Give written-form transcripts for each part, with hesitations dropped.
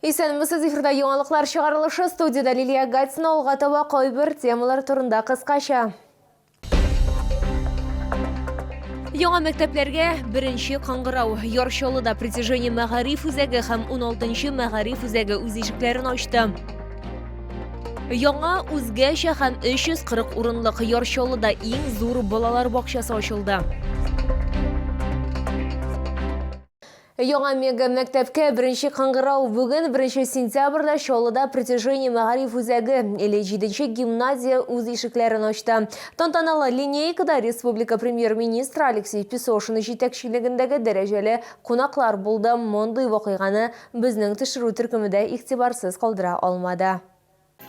Исәнмесез, эфирда яңалыклар чыгарылышы, студиядә Лилия Гатина, алга таба кайбер темалар турында кыскача. Яңа мәктәпләргә беренче кыңгырау. Яр Чаллыда Притяжение мәгариф үзәге һәм 16 мәгариф үзәге үз ишекләрен ачты. Яңа үзгәчә һәм 340 урынлык Яр Чаллыда иң зур балалар бакчасы ачылды. Яңа мега мәктәпкә беренче кыңгырау бүген, 1 сентябрьдә Чаллыда Притяжение мәгариф үзәге 57 гимназия үз ишекләрен ачты. Тантаналы линейкада республика премьер-министры Алексей Песошин җитәкчелегендәге дәрәҗәле кунаклар булды. Мондый вакыйганы безнең төшерү төркеме дә игътибарсыз калдыра алмады.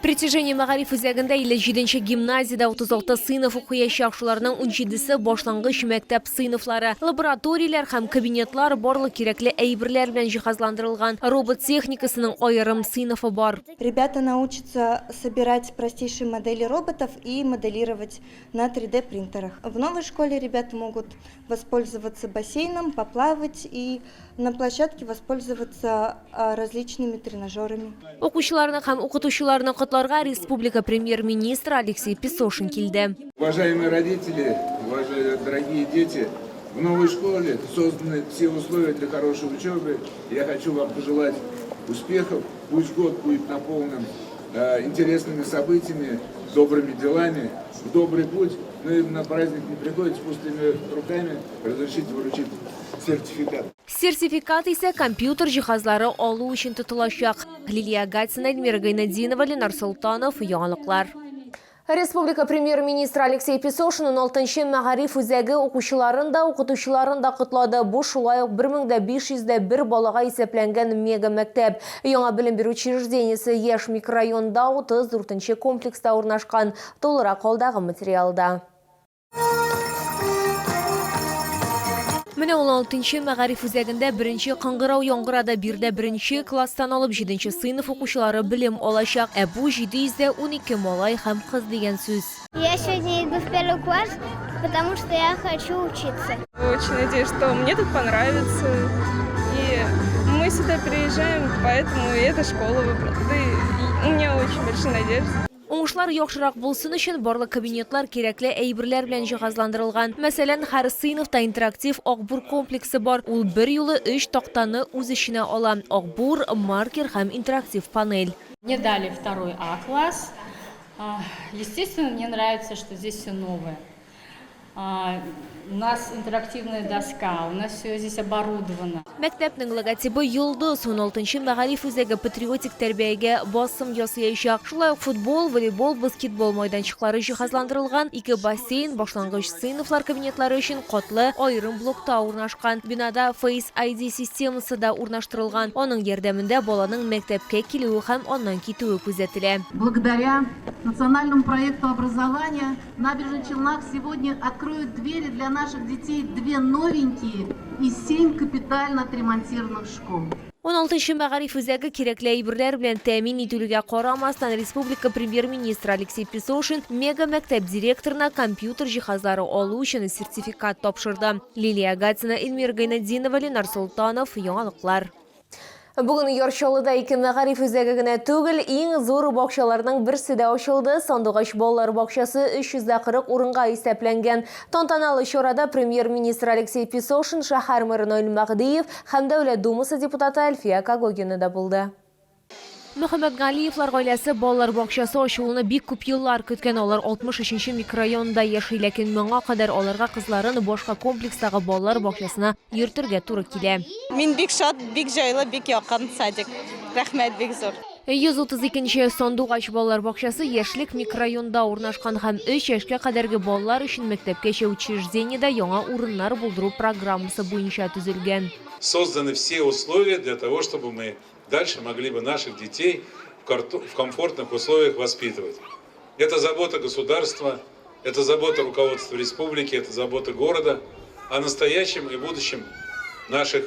Притяжение мәгариф үзәгендә 57 нче гимназиядә 36 сыйныф укыячак, шуларның унҗидесе башлангыч мәктәп сыйныфлары. Лабораторияләр һәм кабинетлар барлык кирәкле әйберләр белән җиһазландырылган. Робот техникасының аерым сыйныфы бар. Ребята научатся собирать простейшие модели роботов и моделировать на 3D принтерах. В новой школе ребята могут воспользоваться бассейном, поплавать и на площадке воспользоваться различными тренажерами. Укучыларны һәм укытучыларны котларга республика Премьер-министры Алексей Песошин килде. Уважаемые родители, уважаемые дорогие дети, в новой школе созданы все условия для хорошей учебы. Я хочу вам пожелать успехов. Пусть год будет наполнен интересными событиями, добрыми делами, в добрый путь. Ну и на праздник не приходите с пустыми руками, разрешите вручить сертификат. Сертификат исә компьютер җиһазлары алу өчен тотылачак. Лилия Гатина, Эльмира Гайнетдинова, Ленар Солтанов, Яңалыклар. Республика премьер-министры Алексей Песошин 16 мәгариф үзәге укучыларын да, укытучыларын да котлады. Бу шулай ук 1501 балага исәпләнгән мега-мәктәп. Яңа белем бирү учреждениесе яшь микрорайонда 34 нче комплекста урнашкан. Тулырак алдагы материалда. Менә ул алтынчы мәгариф үзәгендә беренче кыңгырау яңгырады. Биредә беренче класстан алып җиденче сыйныф укучылары белем алачак. Ә бу 712 малай һәм кыз дигән сүз. Я сегодня иду в первый класс, потому что я хочу учиться. Очень надеюсь, что мне тут понравится. И мы сюда приезжаем, поэтому и эта школа выбрала. Да и у меня очень большие надежды. Уңышлар яхшырак булсын өчен барлык кабинетлар кирәкле әйберләр белән җиһазландырылган. Мәсәлән, һәр сыйныфта интерактив акбур комплексы бар, ул берьюлы өч тактаны үз эченә ала, акбур, маркер һәм интерактив панель. Мне дали второй А класс. Естественно, мне нравится, что здесь все новое. У нас интерактивная доска, у нас все здесь оборудовано. Мәктәпнең логотибы йолдыз, уналтынчы мәгариф үзәге патриотик тәрбиягә басым ясыячак. Шулай ук футбол, волейбол, баскетбол майданчыклары җиһазландырылган, ике бассейн, башлангыч сыйныфлар кабинетлары өчен катлы аерым блокта урнашкан. Бинада Face ID системасы да урнаштырылган, аның ярдәмендә баланың мәктәпкә килүе һәм аннан китүе күзәтелә. Благодаря национальному проекту образования В Набережных Челнах сегодня откроют двери для наших детей две новенькие и семь капитально отремонтированных школ. Уналтынчы мәгариф үзәге кирәкле әйберләр белән тәэмин ителүгә карамастан, республика Премьер-министры Алексей Песошин мега-мәктәп директорына компьютер җиһазлары алу өчен сертификат тапшырды. Лилия Гатина, Эльмира Гайнетдинова, Ленар Солтанов, Яңалыклар. Бүген Яр Чаллыда ике мәгариф үзәге генә түгел, иң зур бакчаларның берсе дә ачылды. Сандугач балалар бакчасы 340 урынга исәпләнгән. Тантаналы чарада премьер-министр Алексей Песошин, шәһәр мэры Наил Мәһдиев һәм Дәүләт Думасы депутаты Әлфия Когогина да булды. Мөхәммәтгалиевлар гаиләсе балалар бакчасы ачылуны бик күп еллар көткән. Алар 63 нче микрорайонда яши, ләкин моңа кадәр аларга кызларын башка комплекстагы балалар бакчасына йөртергә туры килә. Мин бик шат, бик җайлы, бик якын садик. Рәхмәт бик зур. 132 нче Сандугач балалар бакчасы Яшьлек микрорайонда урнашкан һәм өч яшькә кадәрге балалар өчен мәктәпкәчә учреждениедә яңа урыннар булдыру программасы буенча төзелгән. Созданы все условия для того, чтобы мы дальше могли бы наших детей в комфортных условиях воспитывать. Это забота государства, это забота руководства республики, это забота города о настоящем и будущем наших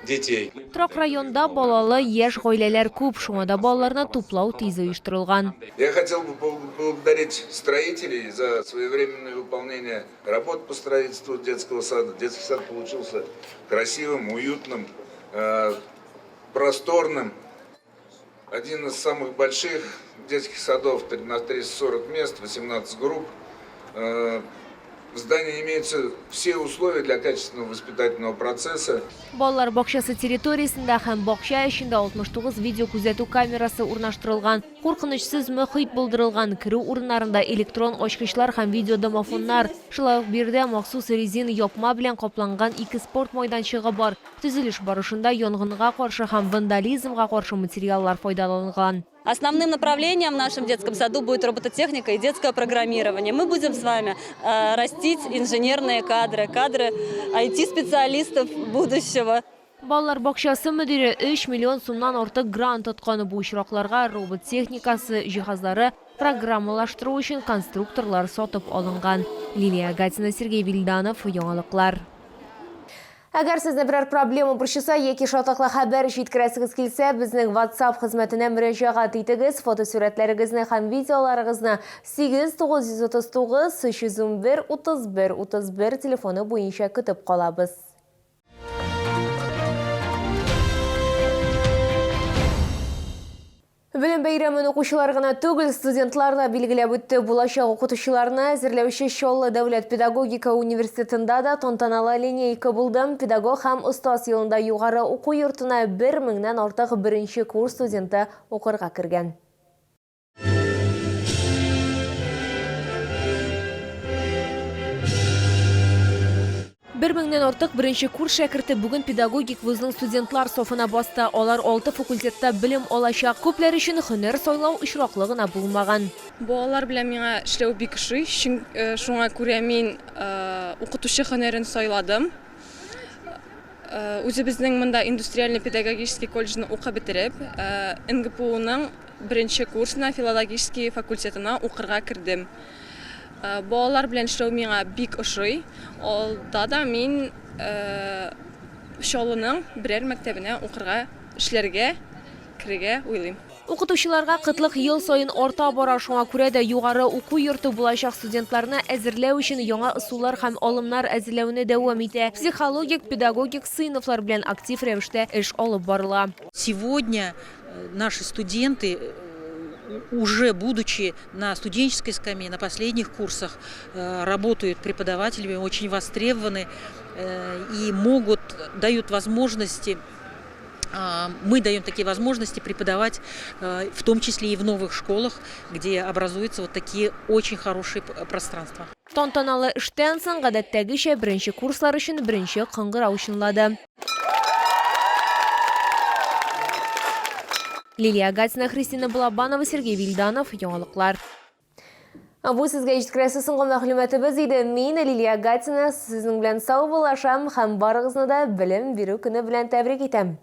детей. Торак районда балалы яшь гаиләләр күп, шуңа да балаларны туплау тиз оештырылган. Я хотел бы поблагодарить строителей за своевременное выполнение работ по строительству детского сада. Детский сад получился красивым, уютным, просторным. Один из самых больших детских садов на 340 мест, 18 групп. В здании имеются все условия для качественного воспитательного процесса. Балалар бакчасы территориясендә һәм бакча эчендә 69 видеокүзәтү камерасы урнаштырылган. Куркынычсыз мөхит булдырылган. Керү урыннарында электрон ачкычлар һәм видеодомофоннар. Шулай ук биредә махсус резин япма белән капланган ике спорт майданчыгы бар. Төзелеш барышында янгынга каршы һәм вандализмга каршы материаллар файдаланылган. Основным направлением в нашем детском саду будет робототехника и детское программирование. Мы будем с вами растить инженерные кадры, кадры IT-специалистов будущего. Балалар бакчасы мөдире 3 миллион сумнан артык грант откан. Бу очракларга робот техникасы, җиһазлары, программалаштыру өчен конструкторлар сатып алынган. Лилия Гатина, Сергей Вильданов, Яңалыклар. Әгәр сезне берәр проблема борчыса яки шатлыклы хәбәр җиткерәсегез килсә, безнең WhatsApp хезмәтенә мөрәҗәгать итегез. Фотосурәтләрегезне һәм видеоларыгызны 8 939 311 31 31 телефоны буенча көтеп калабыз. Белем бәйрәмен укучылар гына түгел, студентлар да билгеләп үтте. Булачак укытучыларны әзерләүче Чаллы дәүләт педагогика университетында да тантаналы линейка булды. Педагог һәм остаз елында югары уку йортына 1000-нән артык беренче курс студенты укырга кергән. Бер меңнән артык беренче курс шәкерте бүген педагогик вузның студентлар сафына басты. Алар 6 факультетта белем алачак. Күпләр өчен һөнәр сайлау очраклы гына булмаган. Балалар белән миңа эшләү бик ошый, шуңа күрә мин укытучы һөнәрен сайладым. Үзебезнең монда индустриальный педагогический колледжны укып бетереп, НГПУның беренче курсына филологический факультетына укырга кердем. Балалар белән эшләү миңа бик ошый. Алда да мин Чаллының берәр мәктәбенә укырга, эшләргә керергә уйлыйм. Укытучыларга кытлык ел саен арта бара, шуңа күрә дә югары уку йорты булачак студентларны әзерләү өчен яңа ысуллар һәм алымнар әзерләүне дәвам итә. Психологик, педагогик сыйныфлар белән актив рәвештә эш алып барыла. Сегодня наши студенты, уже будучи на студенческой скамье, на последних курсах, работают преподавателями, очень востребованы и могут, дают возможности, мы даем такие возможности преподавать, в том числе и в новых школах, где образуются вот такие очень хорошие пространства. Тантаналы эштән соң гадәттәгечә беренче курслар өчен беренче кыңгырау чыңлады. Лилия Гатина, Христина Балабанова, Сергей Вильданов, Яңалыклар. Бу сезгә җиткерәсе соңгы мәгълүматыбыз иде. Мин Лилия Гатина сезнең белән саубуллашам һәм барыгызны да белем бирү көне белән тәбрик итәм.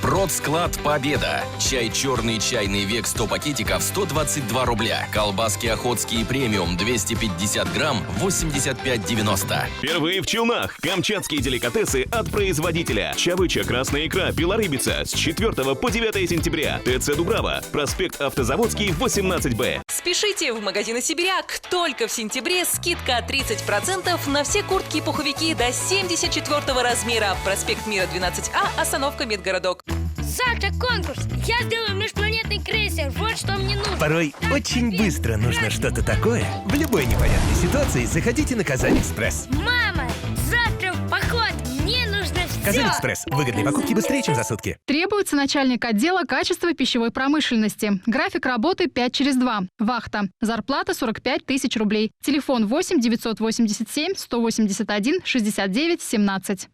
Продсклад «Победа». Чай черный, чайный век 100 пакетиков 122 рубля. Колбаски охотские премиум 250 грамм 85,90. Впервые в Челнах. Камчатские деликатесы от производителя. Чавыча, красная икра, белорыбица с 4 по 9 сентября. ТЦ Дубрава. Проспект Автозаводский, 18Б. Спешите в магазины «Сибиряк». Только в сентябре скидка 30% на все куртки и пуховики до 74 размера. Проспект Мира 12А, остановка Медгородок. Завтра конкурс. Я сделаю межпланетный крейсер. Вот что мне нужно. Порой очень быстро нужно что-то такое. В любой непонятной ситуации заходите на Казань-Экспресс. Мама, завтра в поход. Мне нужно все. Казань-Экспресс. Выгодные покупки быстрее, чем за сутки. Требуется начальник отдела качества пищевой промышленности. График работы 5/2. Вахта. Зарплата 45 тысяч рублей. Телефон 8 987 181 69 17.